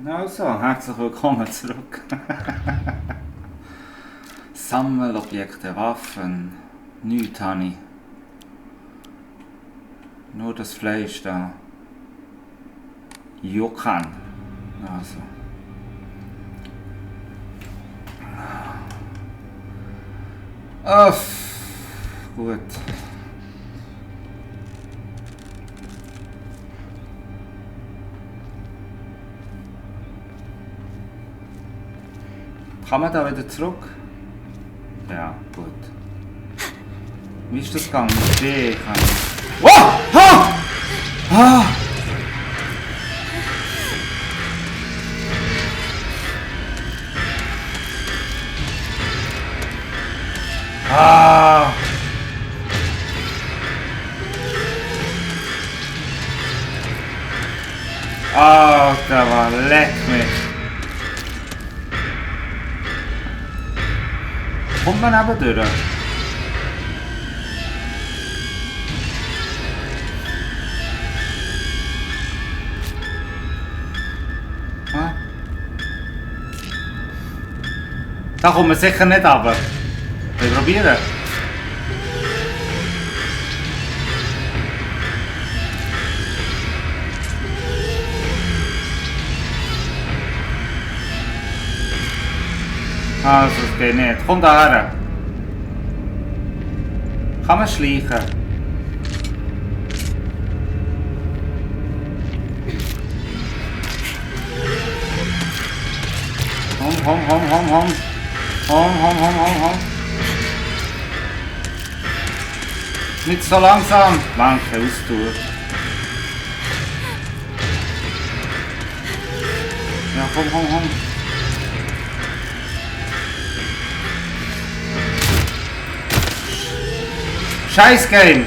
Also, herzlich willkommen zurück. Sammelobjekte, Waffen. Nichts habe ich. Nur das Fleisch da. Juckan. Also. Gut. Kann man da wieder zurück? Ja, gut. Wie ist das gegangen? Mit D kann ich... Wow! Ha! Ah! Ah! Ah, der war leck mich. Kommt man aber durch? Ah. Da kommt man sicher nicht runter. Wir probieren. Also, es geht nicht. Komm da her. Kann man schleichen? Hom. Hom. Nicht so langsam. Danke, Ausdauer. Ja, komm. Scheiß Game!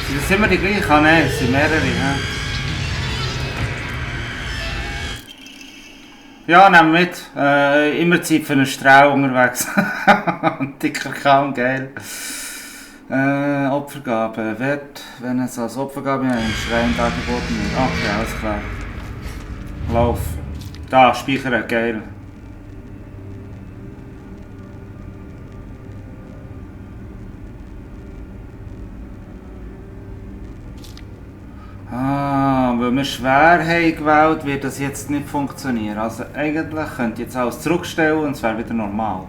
Sind das immer die gleichen? Ah, nein, es sind mehrere. Ja, nehmen wir mit. Immer Zeit für einen Strauch unterwegs. Dicker Kamm, geil. Opfergabe. Wird, wenn es als Opfergabe einen Schrein dargeboten wird. Okay, alles klar. Lauf. Da, speichern, geil. Weil wir schwer haben gewählt, wird das jetzt nicht funktionieren. Also eigentlich könnt ihr jetzt alles zurückstellen und es wäre wieder normal.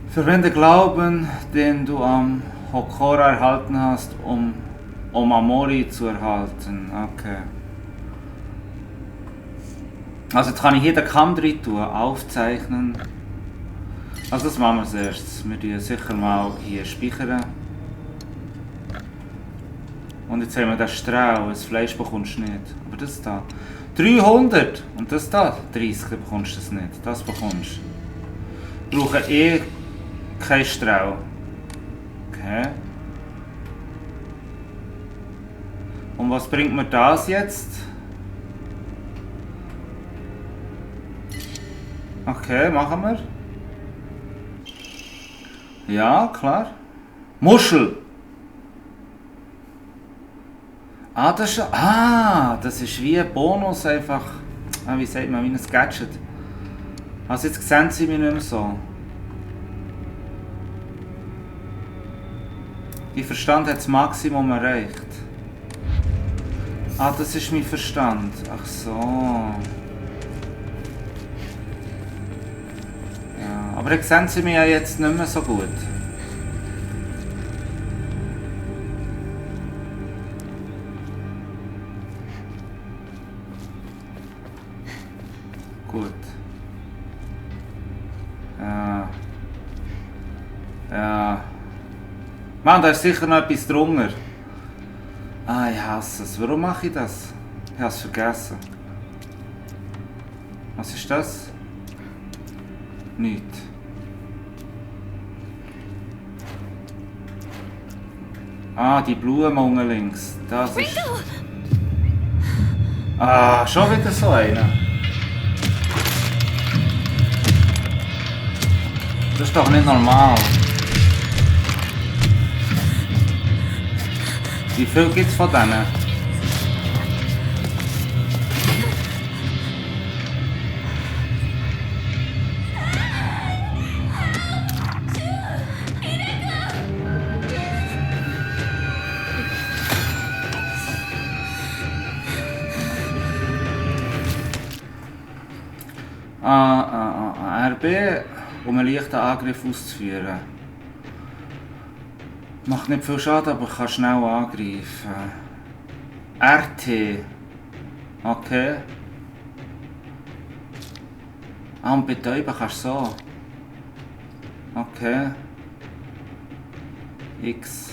Verwende Glauben, den du am Hokora erhalten hast, um Omamori zu erhalten. Okay. Also jetzt kann ich hier den Kamm drin tun, aufzeichnen. Also das machen wir als erstes. Wir tun sicher mal hier speichern. Und jetzt haben wir den Strauch, das Fleisch bekommst du nicht. Aber das da. 300! Und das da, 30 bekommst du das nicht. Das bekommst du. Wir brauchen keinen Strauch. Okay. Und was bringt mir das jetzt? Okay, machen wir. Ja, klar. Muschel! Das ist wie ein Bonus einfach. Wie sagt man, wie ein Gadget. Also jetzt sehen sie mich nicht mehr so. Mein Verstand hat das Maximum erreicht. Das ist mein Verstand. Ach so. Ja, aber jetzt sehen sie mich ja jetzt nicht mehr so gut. Gut. Ja. Mann, da ist sicher noch etwas drunter. Ich hasse es. Warum mache ich das? Ich habe es vergessen. Was ist das? Nichts. Die Blumen unten links. Das ist... schon wieder so einer. Das ist doch nicht normal. Wie viel gibt es von denen? RB, um einen leichten Angriff auszuführen. Macht nicht viel Schaden, aber kann schnell angreifen. RT. Okay. Und betäuben kannst du so. Okay. X.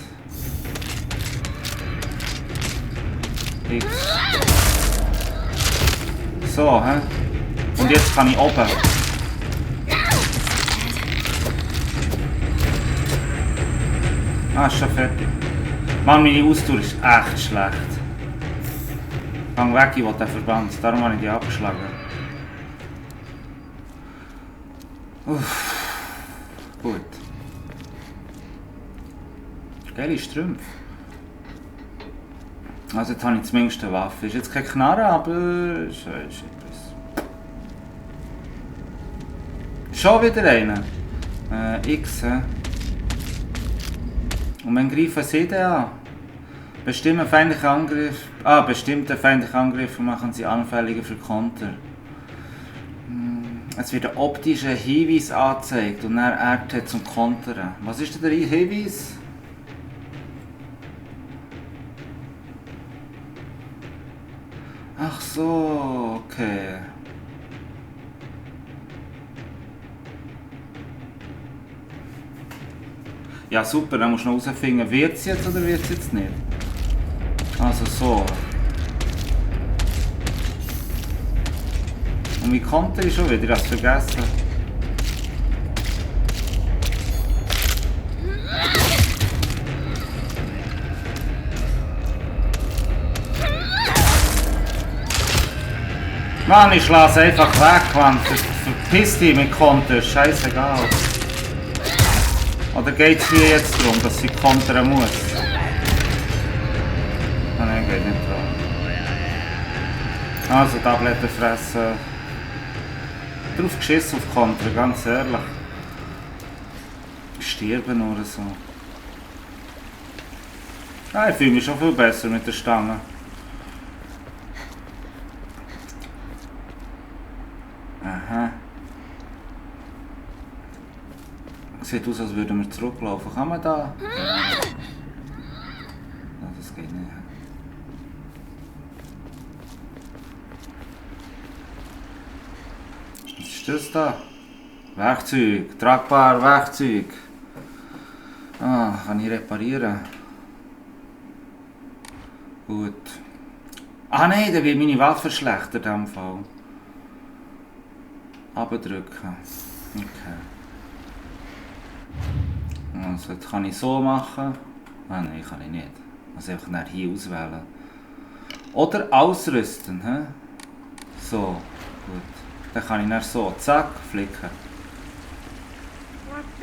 X. So, hä? Und jetzt kann ich oben. Ah, ist schon fertig. Mann, meine Ausdauer ist echt schlecht. Gang weg, ich will den Verband. Darum habe ich die abgeschlagen. Uff. Gut. Geile Strümpfe. Also jetzt habe ich zumindest eine Waffe. Ist jetzt keine Knarre, aber ist etwas. Schon wieder einer. X. Und dann greifen sie den an. Bestimmte feindliche Angriffe machen sie anfälliger für Konter. Es wird ein optischer Hinweis angezeigt und dann RT zum Kontern. Was ist denn der Hinweis? Ach so, okay. Ja super, dann musst du noch herausfinden, wird es jetzt oder wird es jetzt nicht. Also so. Und wie kommt er schon wieder? Ich habe es vergessen. Mann, ich lasse einfach weg, Mann. Verpiss dich mit Konter, scheißegal. Oder geht es hier jetzt darum, dass sie kontern muss? Ah nein, geht nicht darum. Also Tabletten fressen. Drauf geschissen auf Kontern, ganz ehrlich. Sterben oder so. Ah, ich fühle mich schon viel besser mit der Stange. Aha. Sieht aus, als würden wir zurücklaufen. Kann man da? Ja, das geht nicht. Was ist das da? Werkzeug. Tragbar Werkzeug. Ah, kann ich reparieren? Gut. Ah nein, dann wird meine Waffe verschlechtert in diesem Fall. Abdrücken. Okay. Also jetzt kann ich so machen. Ah nein, kann ich nicht. Also einfach nach hier auswählen. Oder ausrüsten. He? So, gut. Dann kann ich dann so, zack, flicken.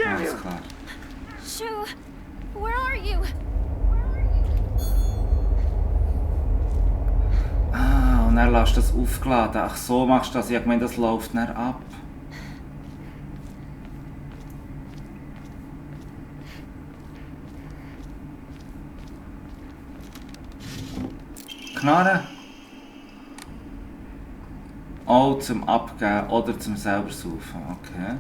Alles klar. Shu, where are you? Ah, und dann lässt du das aufgeladen. Ach so machst du das. Ich meine, das läuft dann ab. Knarre. Auch zum Abgeben oder zum selber saufen. Okay.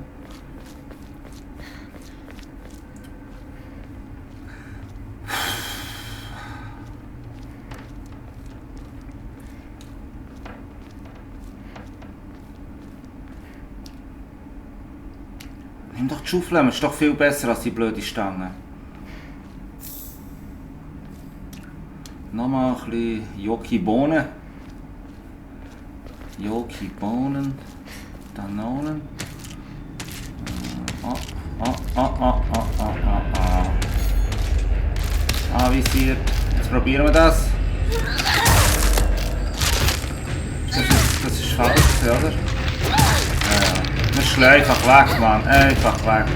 Nimm doch die Schaufel, das ist doch viel besser als die blöde Stange. Nochmal ein bisschen Joki-Bohnen. Joki-Bohnen. Danonen. Anvisiert. Jetzt probieren wir das. Das ist falsch, oder? Ja. Wir schlagen einfach weg, Mann. Einfach weg.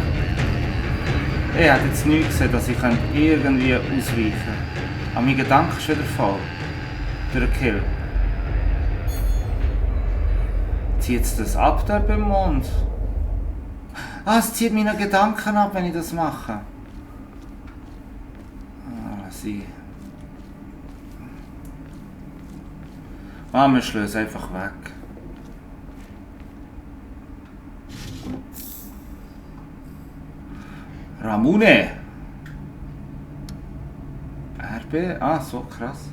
Ich hätte jetzt nichts gesehen, dass ich irgendwie ausweichen kann. Aber mein Gedanke ist wieder voll. Durch den Kill. Zieht es das ab dort beim Mond? Ah, es zieht meine Gedanken ab, wenn ich das mache. Ah, lass ich. Ah, wir schlösen einfach weg. Ramune! RB? Ah, so krass.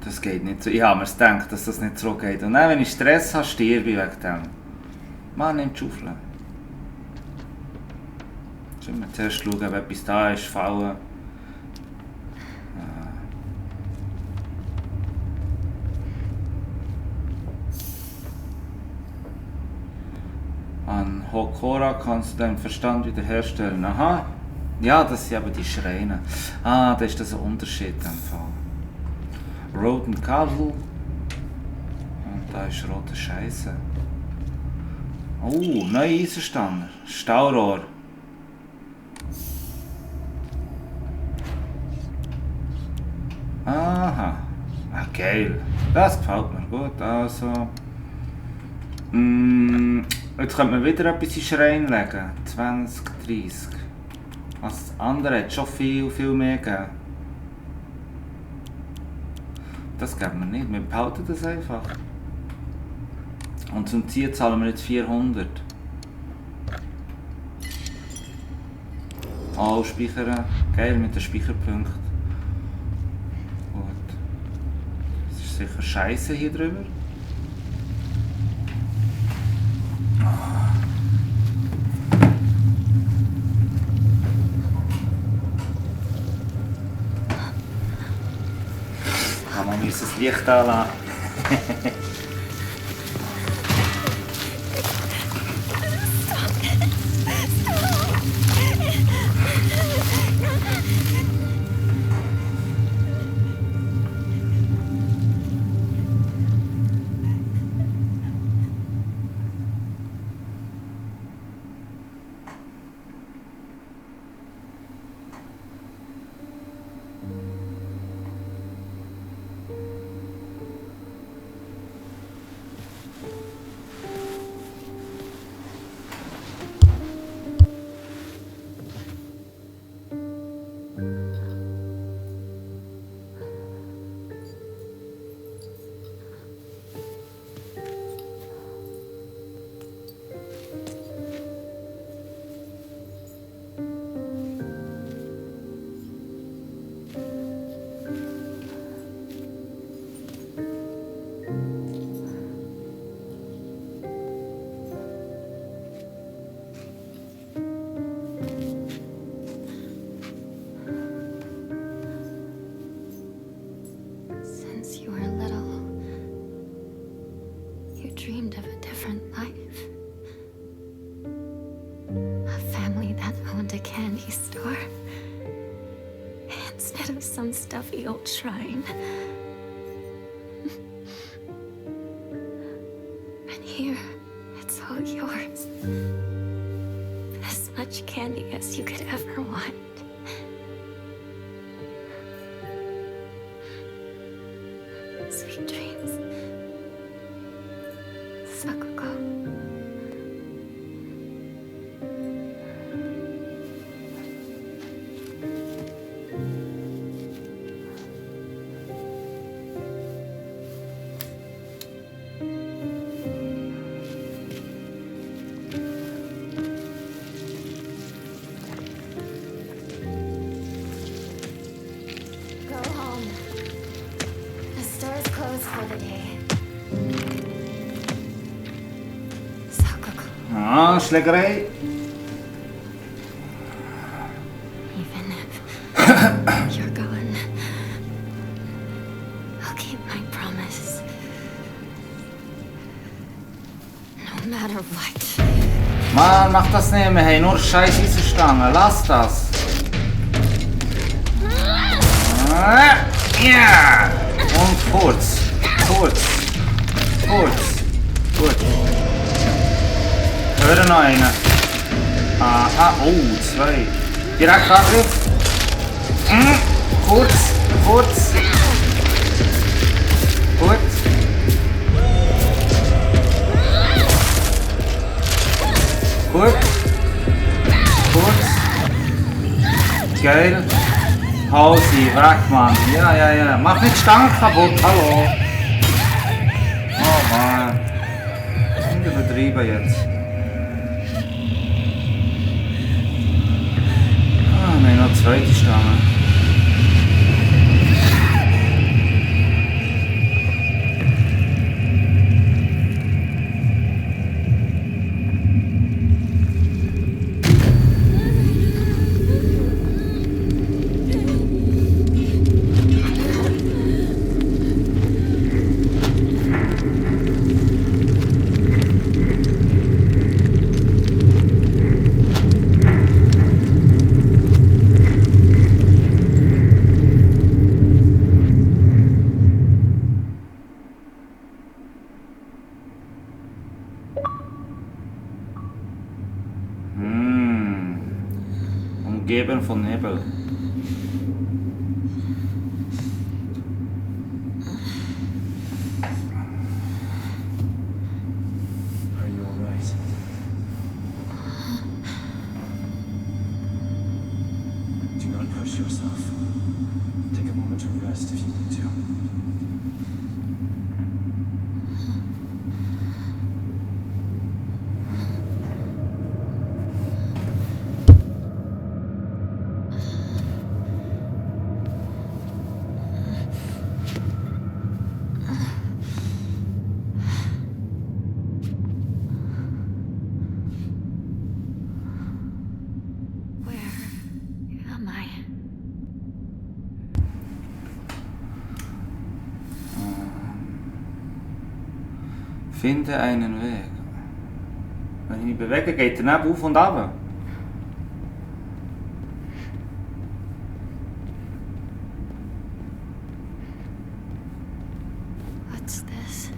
Das geht nicht so. Ich habe mir gedacht, dass das nicht so geht. Und dann, wenn ich Stress habe, sterbe ich wegen dem. Mann, nimm die Schaufel. Sollen wir zuerst schauen, ob etwas da ist, fallen. An Hokora kannst du deinen Verstand wiederherstellen. Aha. Ja, das sind aber die Schreine. Ah, da ist das ein Unterschied im Fall. Road and Castle. Und da ist rote Scheiße. Oh, neuer Eisenstange. Staurohr. Aha. Ah, geil. Das gefällt mir gut. Also. Jetzt könnte man wieder etwas in Schrein legen. 20, 30. Das andere hat schon viel mehr gegeben. Das geben wir nicht, wir behalten das einfach. Und zum Ziel zahlen wir jetzt 400. Oh, speichern. Geil mit den Speicherpunkten. Gut. Es ist sicher scheiße hier drüber. Man muss das Licht anlassen. Dreamed of a different life. A family that owned a candy store. Instead of some stuffy old shrine. And here, it's all yours. As much candy as you could ever want. Sweet dreams. Sakuko. Go home. The store is closed for the day. Ah, Schlägerei. Even if you're gone, I'll keep my promise. No matter what. Mann, mach das nicht mehr. Hey, nur scheiß Eisenstangen. Lass das. Ja. Und kurz. Gut. Hören noch einen. Aha, oh, 2. Direkt Angriff. Kurz. Gut. Geil. Hau sie weg, Mann. Ja. Mach nicht Stangen kaputt, hallo. Oh Mann. Nicht übertrieben jetzt. Ah, nein, noch zweite Stange. Umgeben von Nebel. Are you alright? Do not push yourself. Take a moment to rest if you need to. Where am I? Finde einen Weg. Wenn ich mich bewege, geht der Nebel auf und ab. What's this?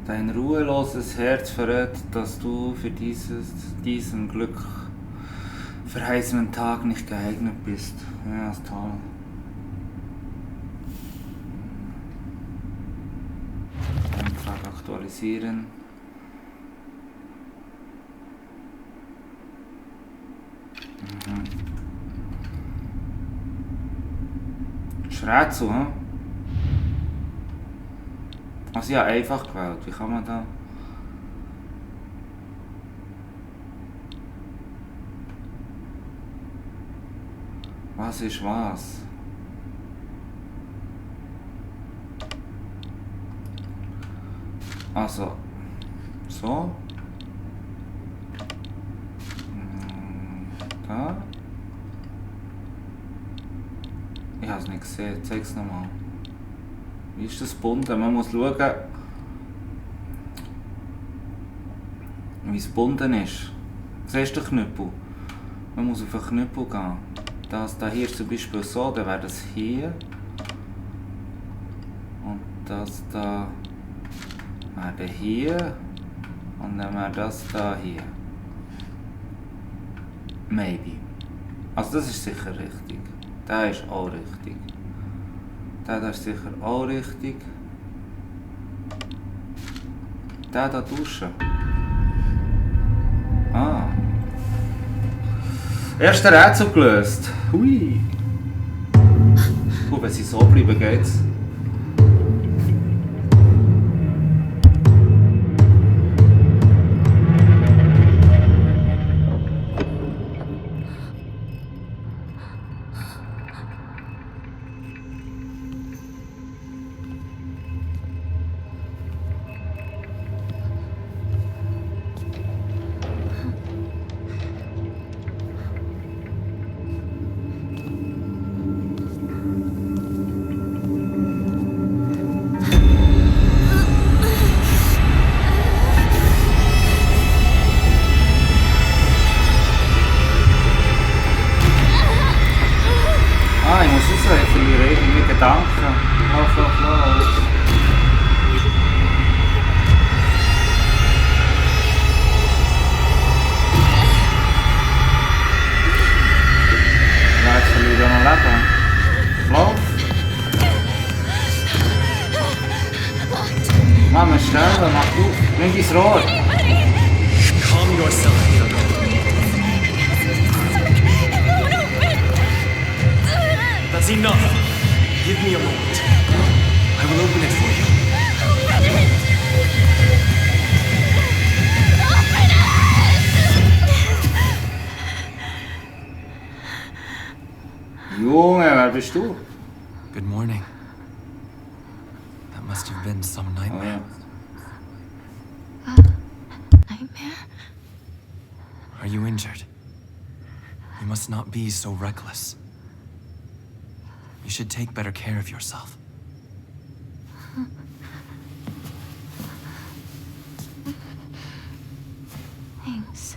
Dein ruheloses Herz verrät, dass du für diesen Glück verheißenen Tag nicht geeignet bist. Ja, ist toll. Eintrag aktualisieren. Schräg zu, hm? Also ja, einfach gewählt. Wie kann man da... Was ist was? Also, so. Da. Ich habe es nicht gesehen, zeig's nochmal. Wie ist das gebunden? Man muss schauen, wie es gebunden ist. Siehst du den Knüppel? Man muss auf den Knüppel gehen. Das da hier ist zum Beispiel so, dann wäre das hier. Und das da wäre hier. Und dann wäre das da hier. Maybe. Also das ist sicher richtig. Der ist auch richtig. Der ist sicher auch richtig. Der da duschen. Ah. Erster Rätsel gelöst. Hui. Wenn sie so bleiben, geht's. Mama, stellen, mach auf. Nimm dein Rohr. Calm yourself, Hirago. That's enough. Give me a moment. I will open it for you. Junge, wer bist du? Good morning. That must have been some Oh, nightmare. ja. Nightmare? Are you injured? You must not be so reckless. You should take better care of yourself. Thanks.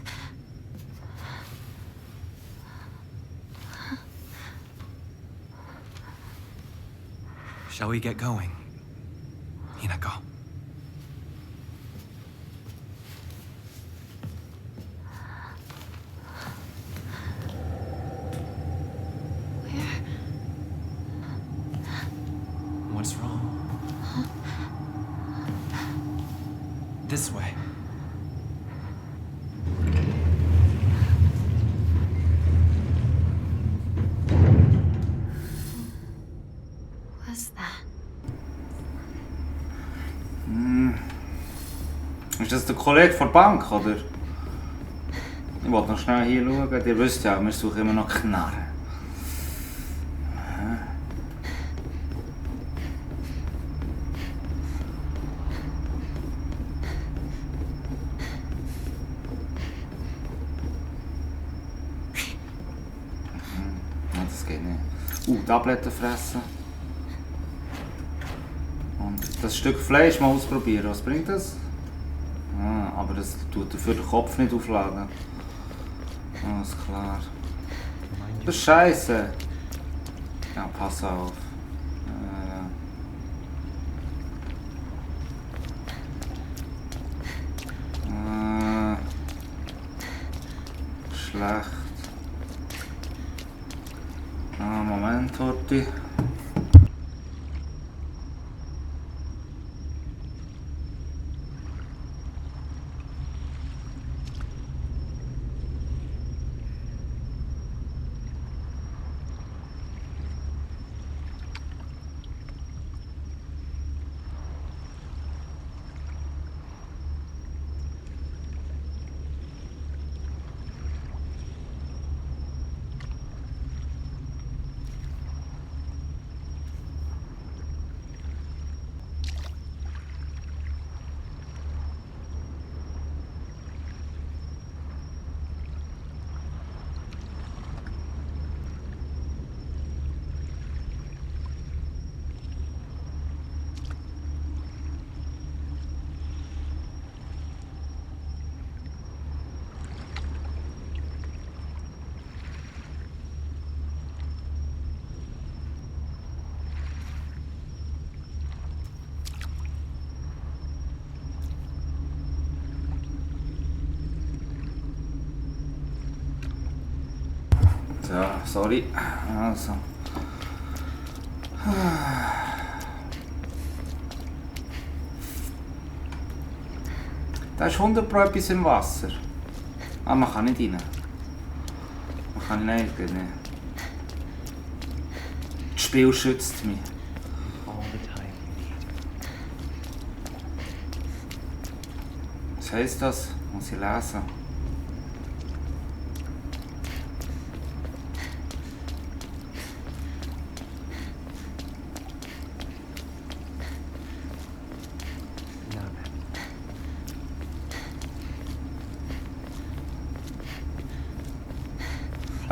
Shall we get going? Hinako. Where? What's wrong? This way. Was that? Ist das der Kollege von der Bank, oder? Ich wollte noch schnell hier schauen. Ihr wisst ja, wir suchen immer noch Knarren. Ja, das geht nicht. Tabletten fressen. Und das Stück Fleisch mal ausprobieren. Was bringt das? Ah, aber das tut dafür den Kopf nicht aufladen. Alles klar. Das ist scheiße. Ja, pass auf. Schlecht. Moment, Horti. Ja, sorry. Also. Da ist 100% etwas im Wasser. Ah, man kann nicht rein. Man kann nicht, geht nicht. Das Spiel schützt mich. All the time you need. Was heisst das? Muss ich lesen?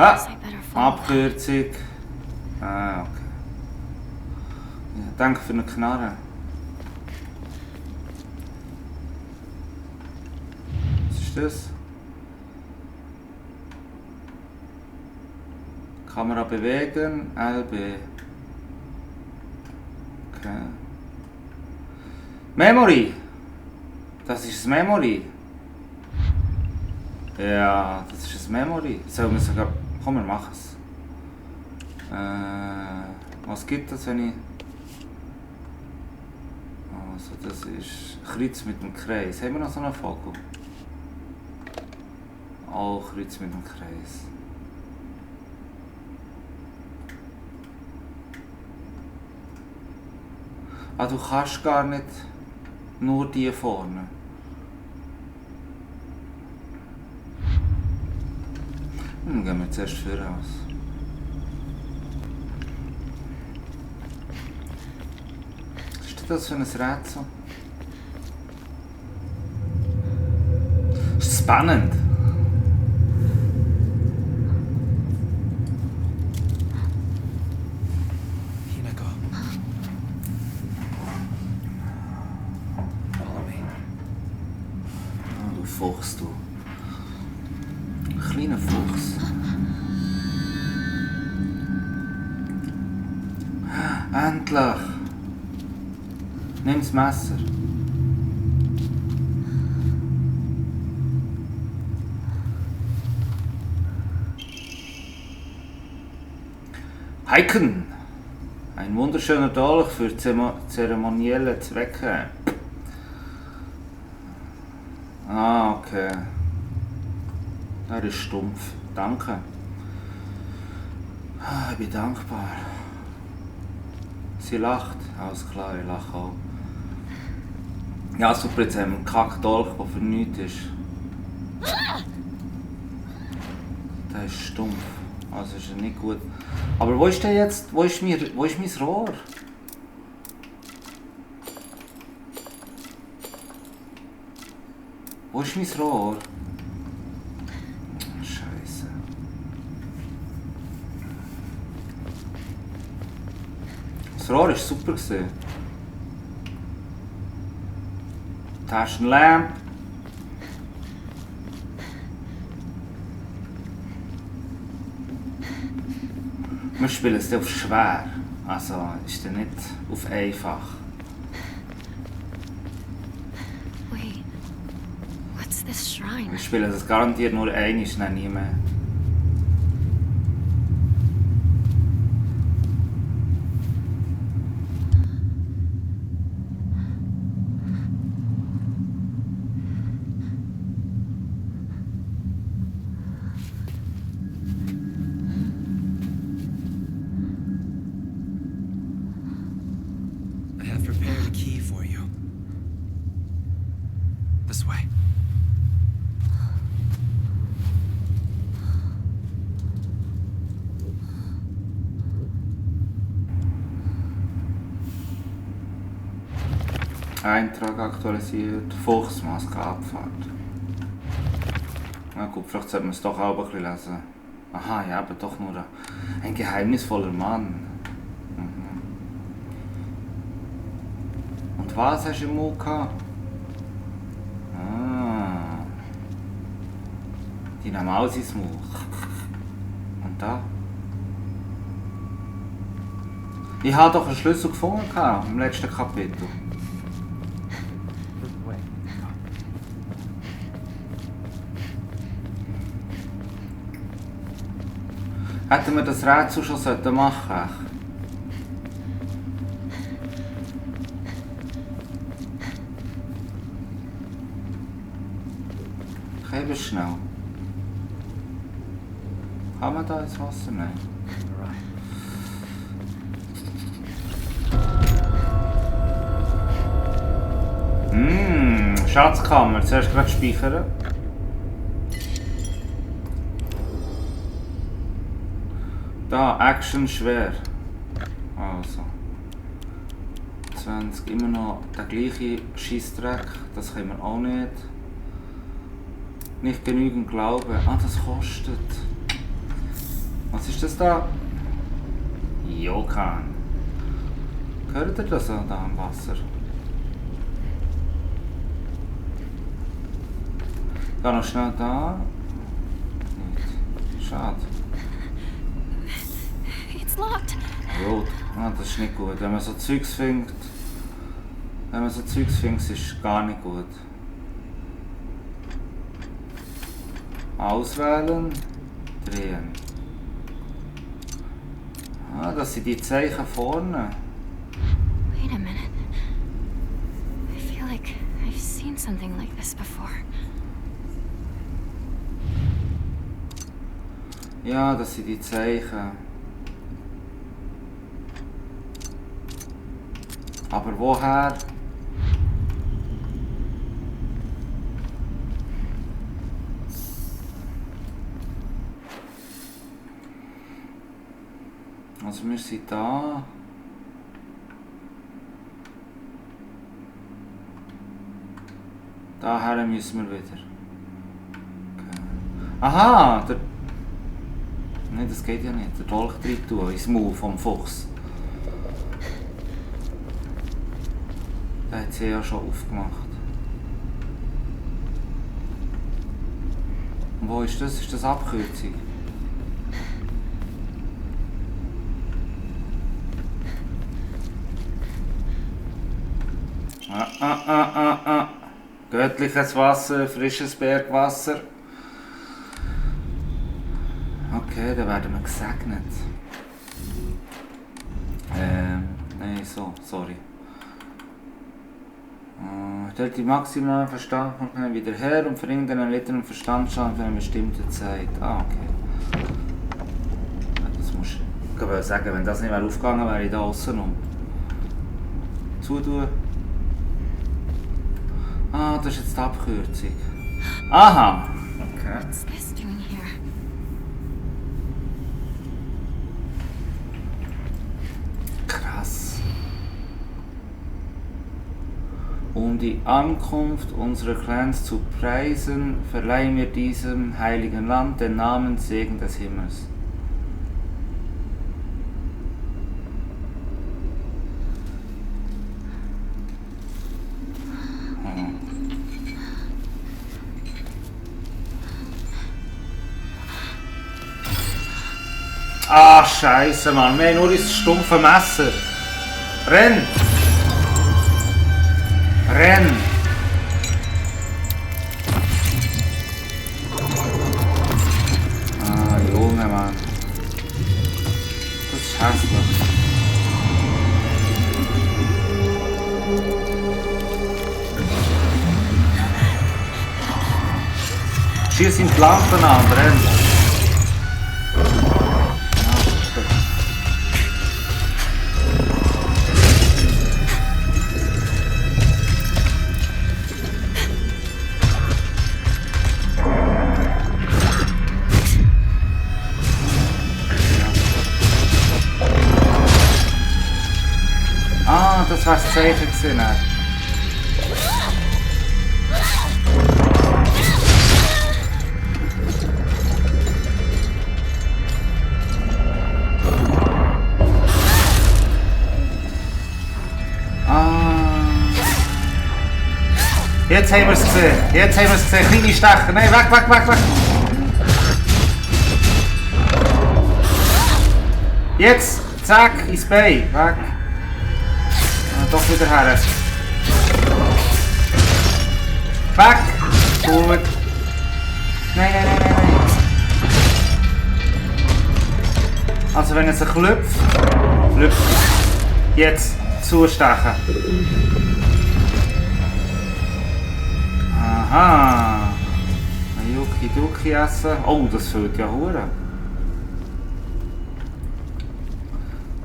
Ah! Guess I better follow. Abkürzung. Ah, okay. Ja, danke für eine Knarre. Was ist das? Kamera bewegen, LB. Okay. Memory! Das ist das Memory. Ja, das ist das Memory. Sollen wir sogar... Komm, wir machen es. Was gibt es, wenn ich... Also das ist Kreuz mit dem Kreis. Haben wir noch so einen Vogel? Oh, Kreuz mit dem Kreis. Ah, du kannst gar nicht nur die vorne. Dann gehen wir zuerst voraus. Was ist das für ein Rätsel? Ist spannend. Hinako. Follow me. Ah, du Fuchs, du. Kleiner Fuchs. Endlich! Nimm das Messer. Heiken! Ein wunderschöner Dolch für zeremonielle Zwecke. Ah, okay. Er ist stumpf. Danke. Ich bin dankbar. Sie lacht. Alles klar, ich lache auch. Ja, super, jetzt haben wir einen Kackdolch, der für nichts ist. Der ist stumpf. Also ist er nicht gut. Aber wo ist der jetzt? Wo ist mein Rohr? Wo ist mein Rohr? Scheiße. Das Rohr war super. Taschenlampe. Wir spielen es auf schwer. Also ist er nicht auf einfach. Wait. What's this shrine? Wir spielen das garantiert nur einmal, dann nie mehr. I have prepared a key for you. This way. Eintrag aktualisiert, Fuchsmaske Abfahrt. Na gut, vielleicht sollten wir es doch auch ein bisschen lesen. Aha, ja, aber doch nur ein geheimnisvoller Mann. Mhm. Und was hast du im Mund gehabt? Ah. Deine Maus ins Mund. Und da? Ich habe doch einen Schlüssel gefunden im letzten Kapitel. Hätten wir das Rätsel schon machen sollen? Eben schnell. Kann man da ins Wasser nehmen? Schatzkammer. Zuerst gerade speichern. Da, Action schwer. Also. 20, immer noch der gleiche Scheissdreck. Das können wir auch nicht. Nicht genügend Glauben. Ah, das kostet. Was ist das da? Jokan. Hört ihr das da am Wasser? Geh noch schnell da. Nicht. Schade. It's locked. Rot. Ah, das ist nicht gut. Wenn man so Zeugs findet, ist es gar nicht gut. Auswählen, drehen. Ah, das sind die Zeichen vorne. Wait a minute. something like this before. Ja, das sind die Zeichen. Aber woher? Also wir sind da. Daher müssen wir wieder. Okay. Aha! Der... Nein, das geht ja nicht. Der Dolch drin tun, ins Maul vom Fuchs. Der hat sie ja schon aufgemacht. Und wo ist das? Ist das Abkürzung? Göttliches Wasser, frisches Bergwasser. Okay, dann werden wir gesegnet. Nein, so, sorry. Stellt die maximale Verstand wieder her und verringert einen Liter Verstandsschaden für eine bestimmte Zeit. Ah, okay. Das muss ich sagen, wenn das nicht mehr aufgegangen wäre, ich da außen um. Zutun. Ah, das ist jetzt die Abkürzung. Aha! Okay. What's this doing here? Krass. Um die Ankunft unserer Clans zu preisen, verleihen wir diesem heiligen Land den Namen Segen des Himmels. Ah, Scheiße, Mann. Wir haben nur das stumpfe Messer. Renn! Renn! Ah, Junge, Mann. Das ist hässlich. Schieß in die Lampen an, renn! Das war das Zeichen gesehen. Jetzt haben wir es gesehen. Jetzt haben wir es gesehen. Kleine Stecher. Nein, weg, weg, weg, weg. Jetzt, zack, ins Bein. Weg. Doch wieder her. Weg! Gut. Nein, nein, nein, nein, nein. Also wenn es klopft, jetzt zustechen. Aha. Ein Yuki-Duki essen. Oh, das fehlt ja hure.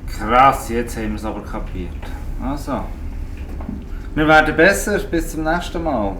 Krass, jetzt haben wir es aber kapiert. Also, wir werden besser, bis zum nächsten Mal.